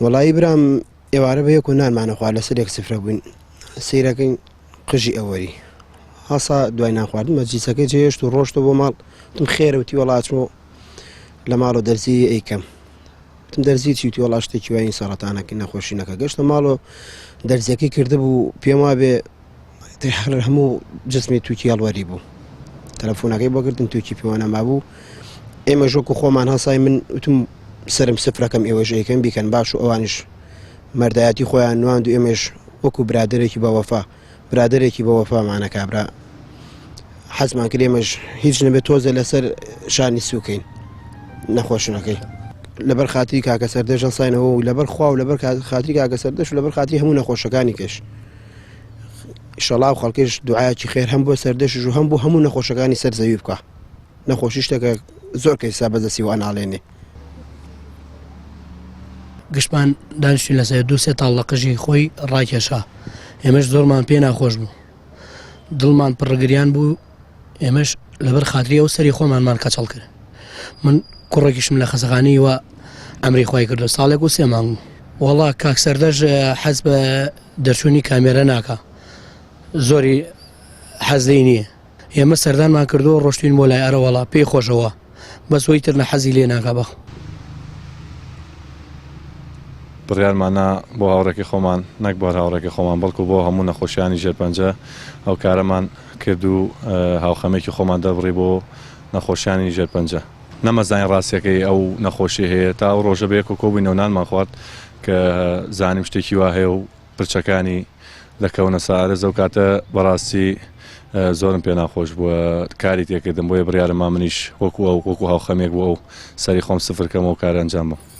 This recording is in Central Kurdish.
وەڵایی برام ئێوارە بە یەک و نانمانە خوارد لەسەر یەک سفرە بووین سەیرەکەین قژی ئەوەری هەسا دوای نان خواردن مەجلیسەکەی جێهێشت و ڕۆشتەوە بۆ ماڵ وتم خێرە وتی وەڵا ئەچمەوە لە ماڵەوە دەرزی ئەیکەم وتم دەرزی چی وتی وەڵا شتێکی وای سەڕەتانەکەی نەخۆشینەکە گەشتە ماڵەوە دەرزیەکەی کردبوو پێم وابێ هەر هەموو جسمی تووکی هەڵوەری بوو تەلەفۆنەکەی بۆ کردن تووکی پێوە نەمابوو ئێمە ژۆک و خۆمان هەسای من وتم سرم سفرەکەم ئێوەش ئەیکەن بیکەن باش و ئەوانیش مەردایەتی خۆیان نواند و ئێمەش وەکو برادەرێکی بە وەفا برادەرێکی بە وەفامانە کابرا حەزمان کرد ئێمەش هیچ نەبێت تۆزە لەسەر شانی سوکەین نەخۆشنەکەی لەبەر خاتری کاکە سەردەش هەڵساینەوە و لەبەر خوا و لەبەر خاتری کاکە سەردەش و لەبەر خاتری هەموو نەخۆشەکانی کەش ئیشەڵا و خەڵکیش دوعایەکی خێر هەم بۆ سەردەشش و هەم بۆ هەموو نەخۆشەکانی سەر زەوی بکە نەخۆشی شتێکە زۆر کەیسا بەدەستی و ئەناڵێنێ. گشتمان دانیشتین لەسەر دوو سێ تاڵ لە قژی خۆی ڕاکێشا ئێمەش زۆرمان پێ ناخۆش بوو دڵمان پڕگریان بوو ئێمەش لەبەر خاتری ئەو سەری خۆمانمان کەچەڵ کرد من کوڕێکیشم لە خەسەخانەی وە ئەمری خۆی کردو ساڵێک و سێ مانگ بوو وەڵا کاک سەردەش حەز بە دەرچوونی کامێرە ناکا زۆری حەز لێی نییە ئێمە سەردانمان کردووە ڕۆشتوین بۆ لای ئەرەوەڵا پێی خۆشەوە بەس وەی تر نە حەزی لێ ناکا بەخ. بڕیارمان نا بۆ هاوڕێکەی خۆمان نەک بۆ هەر هاوڕێکەی خۆمان بەڵکو بۆ هەموو نەخۆشیانی ژێرپەنجە ئەو کارەمان کرد و هاوخەمێکی خۆمان دەربڕی بۆ نەخۆشیانی ژێرپەنجە. نەمەزانی ڕاستیەکەی ئەو نەخۆشی هەیە تا ئەو ڕۆژە بەیەکەوە کۆبووینەوە نانمان خوارد کە زانیم شتێکی وا هەیە و پرچەکانی دەکەونە سارز ئەو کاتە بەڕاستی زۆرم پێ ناخۆش بووە کاری تێکردم بۆیە بڕیارم ما منیش وەکو ئەو وەکو هاوخەمێک بۆ ئەو سەری خۆم سفر کەمەوە کار ئەنجام بم.